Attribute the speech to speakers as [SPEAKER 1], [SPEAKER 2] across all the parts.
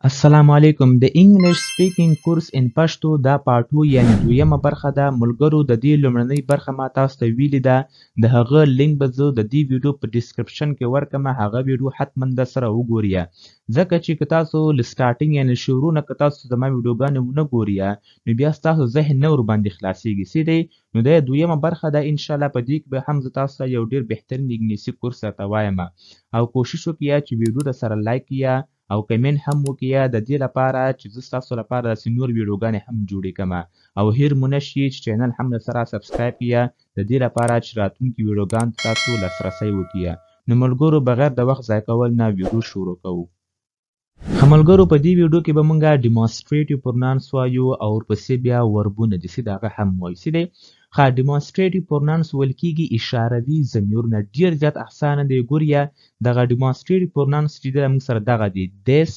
[SPEAKER 1] السلام علیکم د انګلیش سپیکنګ کورس ان پښتو دا پارټ 2 یعنی دویمه برخه ده. ملګرو د دې لومړنۍ برخه ما تاسو ته ویلې ده، د هغه لینک به زه د دې ویډیو په ډیسکرپشن کې ورکړم، هغه ویډیو حتما د سره وګورئ، ځکه چې که تاسو له سټارټینګ یعنی شروع نه که تاسو زما ویډیوګانې ونه ګورئ نو بیا ستاسو ذهن نه ورباندې خلاصیږي. څه دی نو دا دویمه برخه ده. ان شاء الله په دې کې به هم زه تاسو ته یو ډیر بهترین انګلیسي کورس درته وایم، او کوشش وکړئ چې ویډیو در سره لایک کړئ او کمنټ هم وکړئ، د دې لپاره چې زه ستاسو لپاره داسې نور ویډیوګانې هم جوړې کړم، او هیر مو نه شي چې چینل هم له سره سبسکرایب کړئ، د دې لپاره چې راتلونکي ویډیوګانو ته تاسو لاسرسی وکړئ. نو ملګرو بغیر د وخت ضایع کول نه ویډیو شروع کوو. ښه ملګرو، په دې ویډیو کې به مونږ ډیمونسټریټیو پرونانس وایو او ورپسې بیا وربونه دي چې د هغه هم وایو. څه دی؟ ښه، ډیمونسټریټیو پرونانس ویل کېږي اشاروي ضمیرونه. ډېر زیات اسانه دی. ګوریا دغه ډیمونسټریټیو پرونانس چې دی موږ سره دغه دی، this،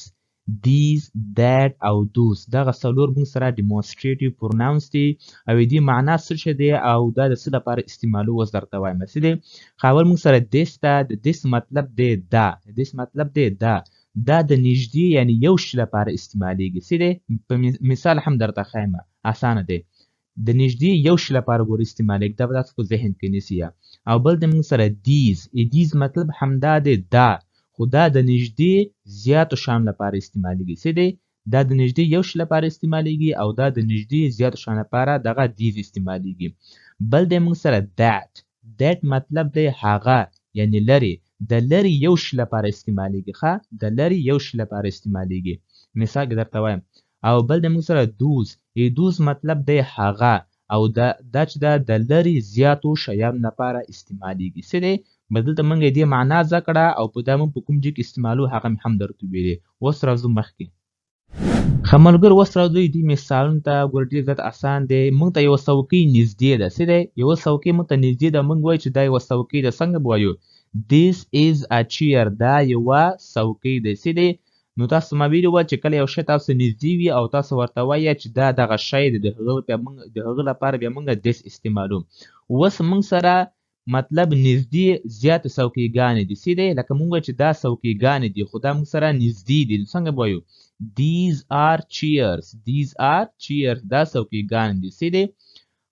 [SPEAKER 1] these، that او those، دغه څلور موږ سره ډیمونسټریټیو پرونانس دي، او دې معنا څه شی دی او دا د څه لپاره استعمالو اوس درته وایم. څه دی؟ ښه، اول موږ سره this ده. د this مطلب دی دا، this مطلب دی دا، دا د نږدې یعنی یو شي لپاره استعمالیږي. څه دی؟ په مثال هم درته ښایم، اسانه دی. د نږدې یو شي لپاره ګوره استعمالیږي، دا به تاسو په ذهن کې نیسئ. او بل د موږ سره these، these مطلب همدا دی دا، خو دا د نږدې زیاتو شیانو لپاره استعمالیږي. څه دی؟ دا د نږدې یو شي لپاره استعمالیږي او دا د نږدې زیاتو شیانو لپاره دغه these استعمالیږي. بل دی موږ سره that، that مطلب دی هغه یعنی لرې، د لرې یو شي لپاره استعمالیږي. ښه، د لرې یو شي لپاره استعمالیږي، مثال کې درته وایم. او بل دی موږ سره those، those مطلب دی هغه، او دا چې دا د لرې زیاتو شیانو لپاره استعمالیږي. څه دی؟ بس دلته موږ دې معنا زده کړه او په دا موږ په کوم ځای کې استعمالو هغه مې هم درته ویلې. اوس راځو مخکې. ښه ملګرو، اوس راځو دې مثالونو ته. ګوره ډېر زیات اسان دی. موږ ته یوه څوکۍ نږدې ده. څه دی؟ یوه څوکۍ موږ ته نږدې ده، موږ وایو چې دا یوه څوکۍ ده. څنګه به وایو؟ This is a chair، دا یوه څوکۍ ده. څه دی؟ نو تاسو ما ویلي وه چې کله یو شی تاسو نږدې وي او تاسو ورته وایئ چې دا دغه شی دی، د هغه لپاره بیا موږ this استعمالو. اوس موږ سره مطلب نږدې زیاتې څوکۍګانې دي. څه دی؟ لکه موږ وایو چې دا څوکۍګانې دي، خو دا موږ سره نږدې دي. نو څنګه به وایو؟ These are chairs، these are chairs، دا څوکۍګانې دي. څه دی؟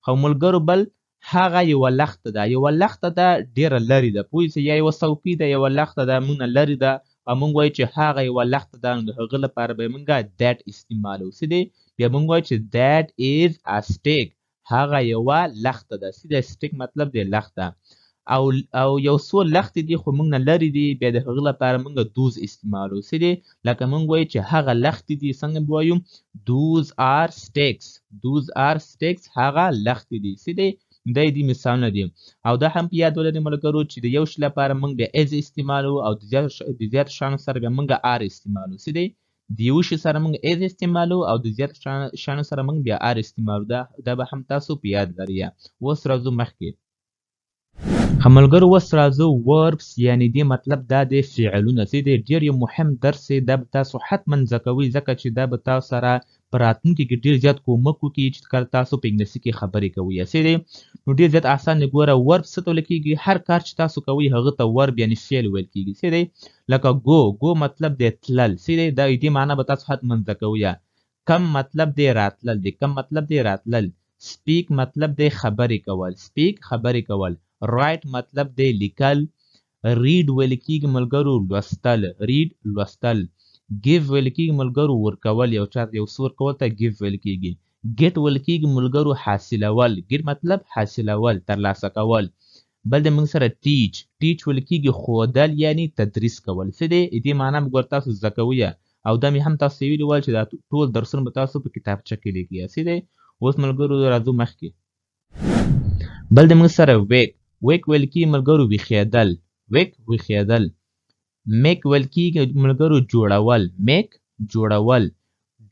[SPEAKER 1] خو ملګرو بل هغه یوه لښته ده، یوه لښته ده ډېره لرې ده، پوه شئ؟ یا یوه څوکۍ ده، یوه لښته ده موږ نه لرې ده، او موږ وایو چې هغه یوه لښته ده، نو د هغه لپاره به موږ that استعمالو. څه دی؟ بیا موږ وایو چې that is a stick، هغه یوه لښته ده. څه دی؟ stick مطلب دی لښته، او یو څو لښتې دي خو موږ نه لرې دي، بیا د هغه لپاره موږ those استعمالو. څه دی؟ لکه موږ وایو چې هغه لښتې دي، څنګه به وایو؟ Those are sticks، those are sticks، هغه لښتې دي. څه دی؟ دا دې مثالونه دي. او دا هم په یاد ولرئ ملګرو چې د یو شي لپاره موږ بیا is استعمالو او د زیاتو شیانو سره بیا موږ are استعمالو. څه دی؟ د یو شي سره موږ is استعمالو او د زیاتو شیانو سره موږ بیا are استعمالو. دا به هم تاسو په یاد لرئ. اوس راځو مخکې. ښه ملګرو، اوس راځو verbs، یعنی دې مطلب دا دی فعلونه. څه دی؟ ډېر یو مهم درس دی، دا به تاسو حتما زده کوئ، ځکه چې دا به تاسو سره په راتلونکي کې ډېر زیات کومک وکړي چې کله تاسو په انګلیسي کې خبرې کوئ. څه دی؟ نو ډېر زیات اسان دی. ګوره ورب څه ته ویل کېږي؟ هر کار چې تاسو کوئ هغه ته ورب یعنی فعل ویل کېږي. څه دی؟ لکه ګو، ګو مطلب دی تلل. څه دی؟ دا دې معنا به تاسو حتما زده کوئ. کم مطلب دی راتلل دی، کم مطلب دی راتلل. سپیک مطلب دی خبرې کول، سپیک خبرې کول. رایټ مطلب دی لیکل. ریډ ویل کېږي ملګرو لوستل، ریډ لوستل. ګیو ویل کېږي ملګرو ورکول، یو چا یو څه ورکول ته ګیو ویل کېږي. ګیټ ویل کېږي ملګرو حاصلول، ګیټ مطلب حاصلول، ترلاسه کول. بل د موږ سره ټیچ، ټیچ ویل کېږي ښودل یعنی تدریس کول. څه دی؟ دې معنا به ګوره تاسو زده کوئ، او دا مې هم تاسو ویلي ول چې دا ټول درسونه به تاسو په کتابچه کې لیکئ. څه دی؟ اوس ملګرو راځو مخکې. بل د موږ سره ویک، ویک ویل کېږي ملګرو ویښېدل، ویک ویښېدل. میک ویل کېږي ملګرو جوړول، میک جوړول.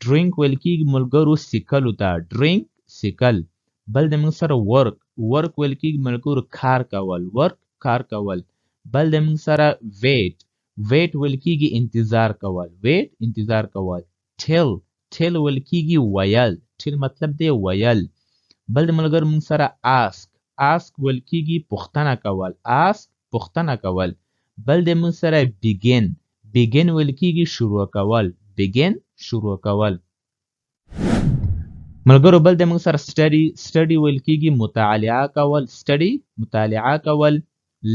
[SPEAKER 1] ډرینک ویل کېږي ملګرو سیکلو ته، ډرینک سیکل. بل د موږ سره ورک، ورک ویل کېږي ملګرو کار کول، ورک کار کول. بل د موږ سره ویټ، ویټ ویل کېږي انتظار کول، ویټ انتظار کول. ټیل، ټیل ویل کېږي ویل، ټیل مطلب دی ویل. بل د ملګرو موږ سره آسک، آسک ویل کېږي پوښتنه کول، آسک پوښتنه کول. بل د موږ سره بیګین، بیګین ویل کېږي شروع کول، بیګین شروع کول. ملګرو بل د موږ سره سټډي، سټډي ویل کیږي مطالعه کول، سټډي مطالعه کول.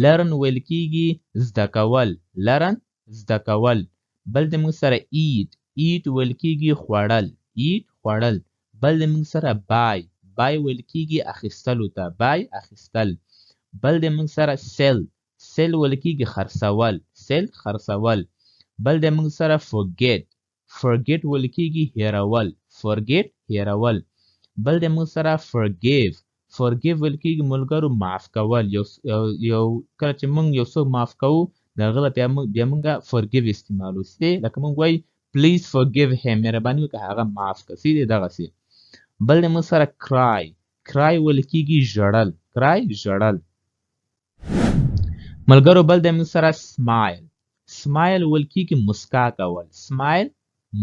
[SPEAKER 1] لرن ویل کیږي زده کول، لرن زده کول. بل د موږ سره ایټ، ایټ ویل کیږي خوړل، ایټ خوړل. بل د موږ سره بای، بای ویل کیږي اخیستلو ته، بای اخیستل. بل د موږ سره سیل، سیل ویل کیږي خرڅول، سیل خرڅول. بل د موږ سره فورګیټ، فورګیټ ویل کیږي هیرول، فورګیټ هیرول. بل د موږ سره فورګیو، فورګیو ویل کیږي ملګرو معاف کول. یو کله چې موږ یو څوک معاف کوو د هغه لپاره بیا موږ فورګیو استعمالو، سي لکه موږ وایو پلیز فورګیو هیم، مهرباني وکړه هغه معاف کړه، سي دی دغسې. بل د موږ سره کرای، کرای ویل کیږي ژړل، کرای ژړل. ملګرو بل د موږ سره سمایل، سمایل ویل کیږي مسکا کول، سمایل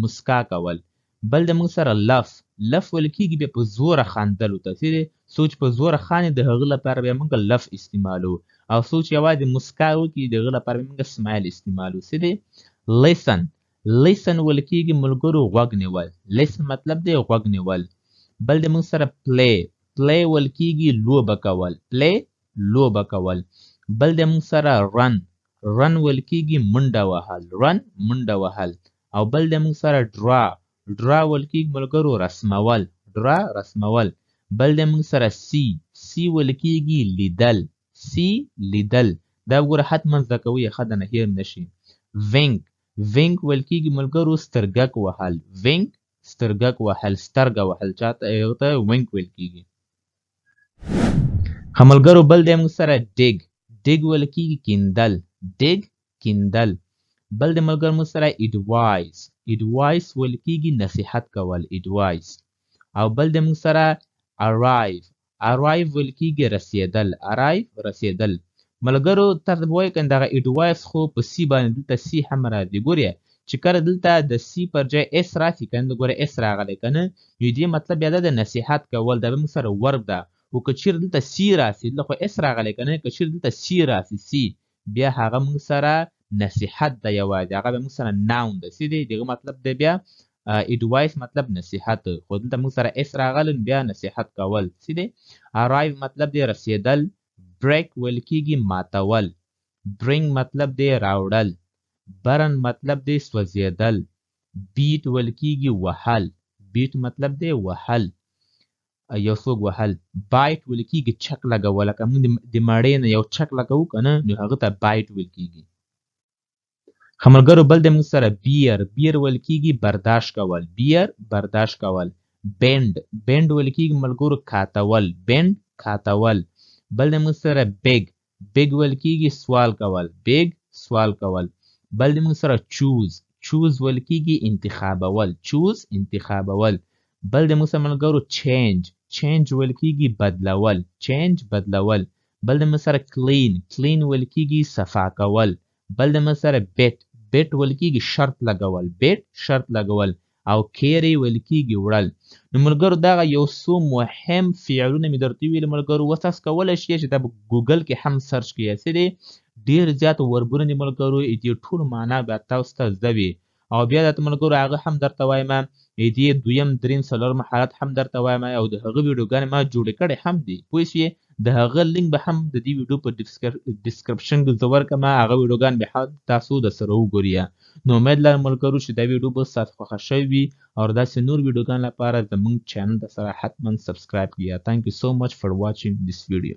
[SPEAKER 1] مسکا کول. بل د موږ سره لف، لف ویل کیږي بیا په زوره خندلو ته، سي دی څوک چې په زوره خاندي د هغه لپاره بیا موږ لف استعمالو، او څوک چې یوازې مسکا وکړي د هغه لپاره بیا موږ سمایل استعمالو، سي دی. لیسن، لیسن ویل کیږي ملګرو غوږ نیول، لیسن مطلب دی غوږ نیول. بل د موږ سره پلی، پلی ویل کیږي لوبه کول، پلی لوبه کول. بل د موږ سره رن، رن ویل کیږي منډه وهل، رن منډه وهل. او بل د موږ سره ډرا، ډرا ویل کیږي ملګرو رسمول، ډرا رسمول. بل د موږ سره سی، سی ویل کیږي لیدل، سی لیدل. دا وګوره حتما زده کوئ، ښه ده نه هېر نه شي. وینک، وینک ویل کیږي ملګرو سترګک وهل، وینک سترګک وهل، سترګه وهل چاته هغه ته وینک ویل کیږي. ښه ملګرو بل دی موږ سره ډیګ، ډیګ ویل کیږي کیندل، ډیګ کیندل. بل د ملګرو موږ سره ایډوایس، ایډوایس ویل کیږي نصیحت کول، ایډوایس. او بل د موږ سره ارایو، ارایو ویل کیږي رسیدل، ارایو رسیدل. ملګرو تاسو به وایئ که دغه ایډوایس خو په سی باندې دلته سی هم راځي، ګورې چې کله دلته د سی پر ځای اس راشي که نه، ګوره اس راغلی که نه، نو دې مطلب بیا دا د نصیحت کول دا به موږ سره ورب ده. خو که چېرې دلته سی راشي، دلته خو اس راغلی که نه، که چېرې دلته سی راشي سی، بیا هغه موږ سره نصیحت ده یوازې، هغه بیا موږ سره ناون ده، سی دی دغه مطلب دی بیا ایډوایس مطلب نصیحت. خو دلته موږ سره اس راغلی نو بیا نصیحت کول، سی دی. ارایو مطلب دی رسیدل، بریک ویل کیږي ماتول، برینګ مطلب دی راوړل، برن مطلب دی سوځېدل، بیټ ویل کیږي وهل، بیټ مطلب دی وهل، یو څوک وهل. بایټ ویل کیږي چک لګول، لکه موږ د مړې نه یو چک لګوو که نه، نو هغه ته بایټ ویل کیږي. ښه ملګرو بل دی موږ سره بیر، بیر ویل کیږي برداشت کول، بیر برداشت کول. بینډ، بینډ ویل کیږي ملګرو کاتول، بینډ کاتول. بل دی موږ سره بیګ، بیګ ویل کیږي سوال کول، بیګ سوال کول. بل دی موږ سره چوز، چوز ویل کیږي انتخابول، چوز انتخابول. بل دی موږ سره ملګرو چینج، چینج ویل کیږي بدلول، چینج بدلول. بل دی موږ سره کلین، کلین ویل کیږي صفا کول. بل دی موږ سره بیټ، بیټ ویل کیږي شرط لګول، بیټ شرط لګول. او کیری ویل کیږي وړل. نو ملګرو دغه یو څو مهم فعلونه مې درته وویل ملګرو. اوس تاسو کولی شئ چې دا په ګوګل کې هم سرچ کړئ، څه دی ډېر زیات وربونه دي ملګرو، دې ټولو معنا به تاسو ته زده وي. او بیا درته ملګرو هغه هم درته وایم، دې دویم دریم څلورم حالت هم درته وایم، او د هغه ویډیوګانې ما جوړې کړې هم دي، پوه شوې؟ د هغه لینک به هم د دې ویډیو په ډسکرپشن کې زه ورکړم، هغه ویډیوګان به هم تاسو د سره وګورئ. نو امید لرم ملګرو چې دا ویډیو به ستاسو خوښه شوې وي، او داسې نور ویډیوګان لپاره زموږ چینل ته سره حتما سبسکرایب کړئ. Thank you so much for watching this video.